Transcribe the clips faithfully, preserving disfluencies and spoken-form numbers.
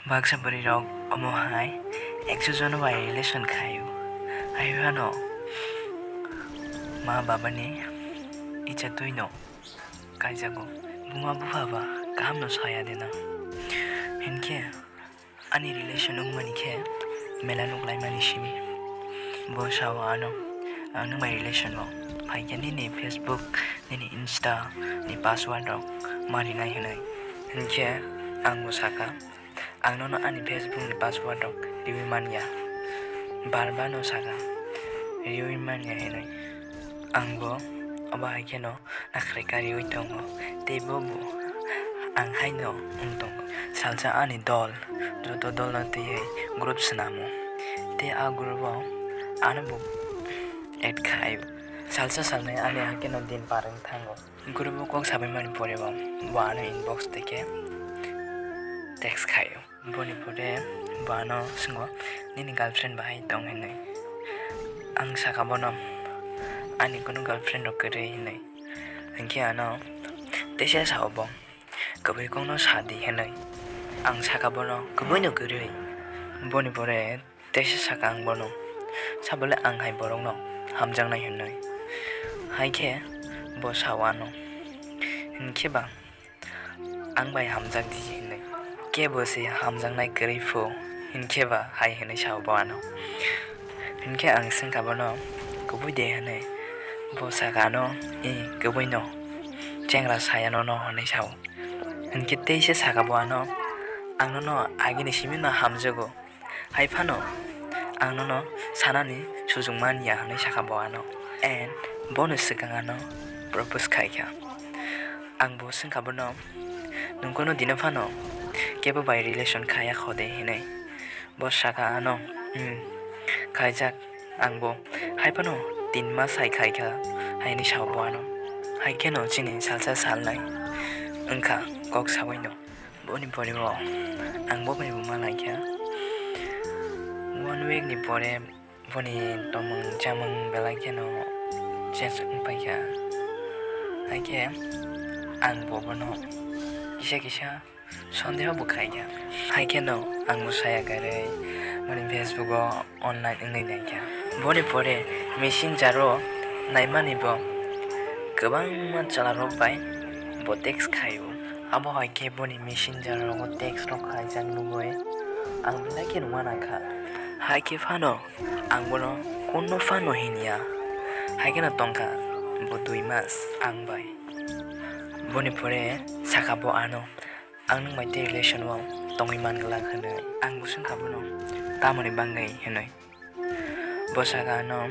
Baksa bwrwi rok omo hai ekso jono bai relation khai o. Hai phano ma baba ni icha twi no kaijago. Buma bupha ba kaham no saya de na. Hinkhe ani relation wngmani khe mela nuk lai mani simi. Bo sao ano, ang nwng bai relation o phai khe nini Facebook, nini Insta ni password rok ma rinai hinwi. Hinkhe ang bo saka, ang nono ani Facebook ni password rok riwi manya. Bar bar no saka, riwi manya hinwi. Ang bo obo hai kheno nakhrai kariwi tongo, tei bo bo ang haino wng tongo. Salsa ani dol, joto dolno twiwi group swnamo, tei a group o ano bo add khai. Salsa salnai ani hakeno din par wng thango. Group o kok sabaimani pore bo, bo ano inbox twi khe text khaio. Boni pore bo ano swngo, "Nini girlfriend bahai tong?" hinwi. Ang saka bono, "Ani kunu girlfriend rok kwrwi," hinwi. Hinkhe ano teisa sao bo, "Kwbwi kokno sadi," hinwi. Ang saka bono, "Kwbwino kwrwi?" Boni pore teisa saka ang bono, "Sabole ang hai borokno hamjaknai," hinwi. Hai khe bo sao ano, "Hinkhe ba ang bai hamjak di," hinwi. "Kebo se hamjaknai kwrwi phu," hinkhe ba hai hinwi sao bo ano. Hinkhe ang swngkha bono, "Kubui de?" hinwi. Bo saka ano, "I, kubui no. Chengra saya nono," hinwi sao. Hinkhe teisa saka bo ano, "Ang nono agini simi no hamjago. Hai phano ang nono sanani sujung man ya," hinwi saka bo ano. And bono swkang ano propose khai kha. Ang bo swngkha bono, "Nwng kono dino phano kebo bai relation khaya kho de?" hinwi. Bo saka ano, "Hmm, khaijak." Ang bo, "Hai phano tin mas hai khai kha," hai hinwi sao bo ano. Hai kheno chini salsa salnai wngkha kok sabaino. Boni pore bo ang bo bai bo ma lai kha. One week ni pore boni tongmung chamung belai kheno change wng pai kha. Hai khe ang bo bono kisa kisa sondeho bo khai kha. Hai kheno ang bo saya karwi boni Facebook o online wngwi nai kha. Boni pore Messenger o naimani bo kwbangma chwla rok bai bo text khai o. Abo hai khe boni Messenger rogo text rok khaijak nugwi ang belai khe rwma nang kha. Hai khe phano ang bono kunno phano hinya. Hai kheno tongkha bo dui mas ang bai. Boni pore saka bo ano, "Ang nwng bai tei relation o tongwi man glak," hinwi. Ang bo swngkha bono, "Tamoni bangwi?" hinwi. Bo saka ano,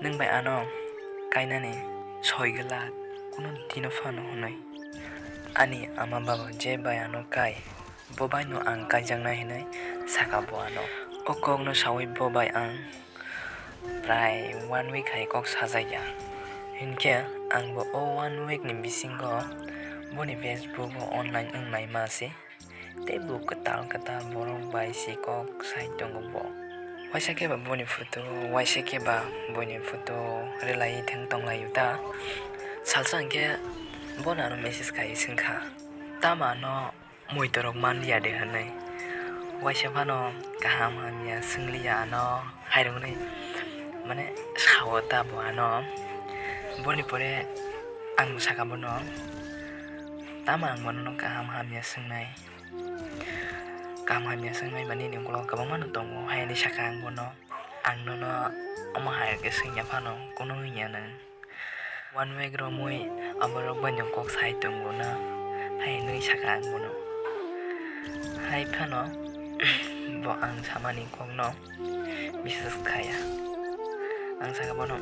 "Nwng bai ano kainani soi glak, kuno dino phano," hinwi. "Ani ama baba je bai ano kai, bo bai no ang kaijaknai," hinwi saka bo ano. O kokno sawi bo bai ang prai one week hai kok sajakya. Hinkhe ang bo o one week ni bisingo boni Facebook o online wng naima se. Tei bo kwtal kwtal borok bai si kok sai tongo bo. Waisa khe ba boni photo, waisa khe ba boni photo rwlai thwng tong lai ta. Salsa hinkhe bono ano message khai swngkha, "Tamo ano muitorok man liya de?" hinwi. Waisa phano kaham hamya swngliya ano hai rwngnai, mane sao ta bo ano. Boni pore ang saka bono, "Tamo ang bono kaham hamya swngnai?" Kaham hamya swngnai ba nini ukulok kwbangma no tongo, hai hinwi saka ang bono. Ang nono omo hai khe swngya phano, kuno wngya nwng. One week romwi aborok bai no kok sai tongo na, hai hinwi saka ang bono. Hai phano bo ang samani kokno biswas khaya. Ang saka bono,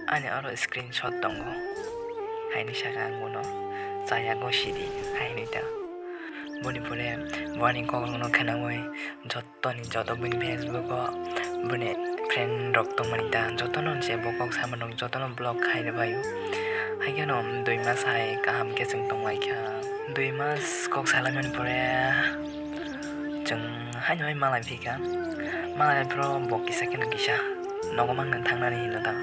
"Ani oro screenshot tongo," hai hinwi saka ang bono, "Chaya gosidi," hai hinwi ta. Boni pore bo ani kokrokno khwnawi jotoni joto bini Facebook o bini friend rok tongmani ta jotono je bo kok saima rok jotono block khai rwbaio. Hai kheno dui mas hai kaham khe chwng tonglaikha. Dui mas kok salaimani pore chwng haino hai malai phikha. Malai phuru bo kisa kheno kisa nogo mangno thangnani hino ta.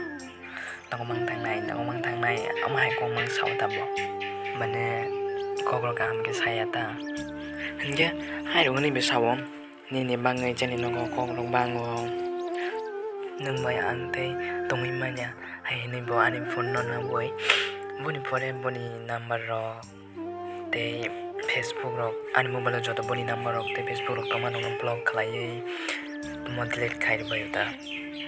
Nogo mang thangnai, nogo mang thangnai, omo hai kok mang sao ta bo. Mane kokrok kaham khe saya ta. Hinkhe hai rok hwnwi bo sao, "Nini bagwi chini nogo kokrok bango, nwng bai ang tei tongwi manya," hai hwnwi bo ani phone no nabwi boni pore boni number rok tei Facebook rok, ani mobile o joto boni number rok tei Facebook rok tongma rokno block khlaiwi omo delete khai rwbaio ta.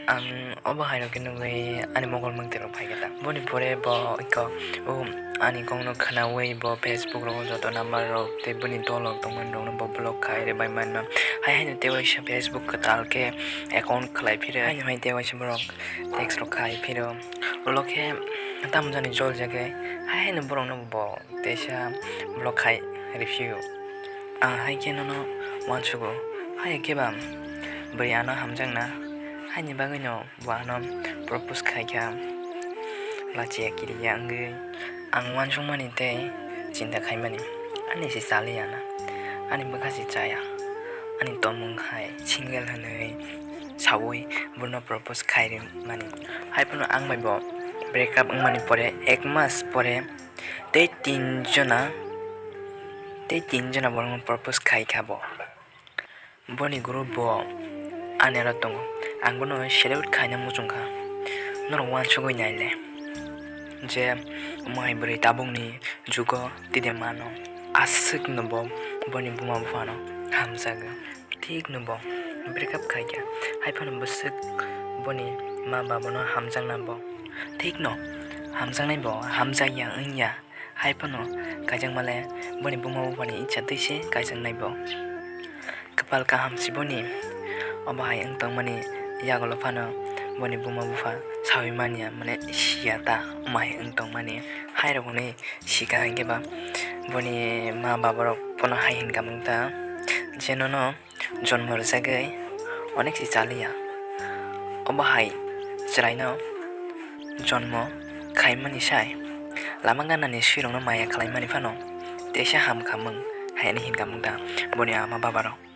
Ang obo hai rok khe nugwi ani mokol mwktwi rok phai khe ta. Boni pore bo iko, o ani kokno khwnawi bo Facebook rogo joto number rok tei boni dol rok tongmani rokno bo block khai rwbai mano. Hai haino tei waisa Facebook kwtal khe account khlai phiro. Haino hai tei waisa borok text rok khai phiro. Ulo khe tamo jani jol jagwi hai haino borokno bo teisa block khai rw phio. Ang hai khe nono uansugo, hai khe ba bwrwi ano hamjakna, haini bagwino bo ano propose khai kha, lachiya kiriya wngwi. Ang uansukmani tei chinta khaimani, ani se chaliya na, ani bwkha se chaya, ani tongmung hai single hwnwi saui bono propose khai rwmani. Hai phano ang bai bo break up wngmani pore ek mas pore tei tin jona, tei tin jona borokno propose khai kha bo. Boni group bo ani aro tongo. Ang bono salute khaina muchung kha. Norok uansugwi nai le je omo hai bwrwi tabukni jugo tide mano. Aswk no bo boni buma buphano hamjago. Thik no bo break up khai kha. Hai phano bwswk boni ma babano hamjakna bo. Thik no hamjaknai bo hamjakya wngya. Hai phano kaijakma le boni buma buphani icha twi se kaijaknai bo. Kwpal kaham si boni. Obo hai wng tongmani yagulo phano boni buma bupha saui manya, mane siya ta omo hai wng tongmani. Hai rok hwnwi sika hinkhe ba boni ma baborok bono hai hinkha mung ta je nono jonmo rwjagwi onek se chaliya. Obo hai chwraino jonmo khaimani sai lama ganani swirokno maya khlaimani phano teisa hamkha mung hai hwnwi hinkha mung ta boni ama babarok.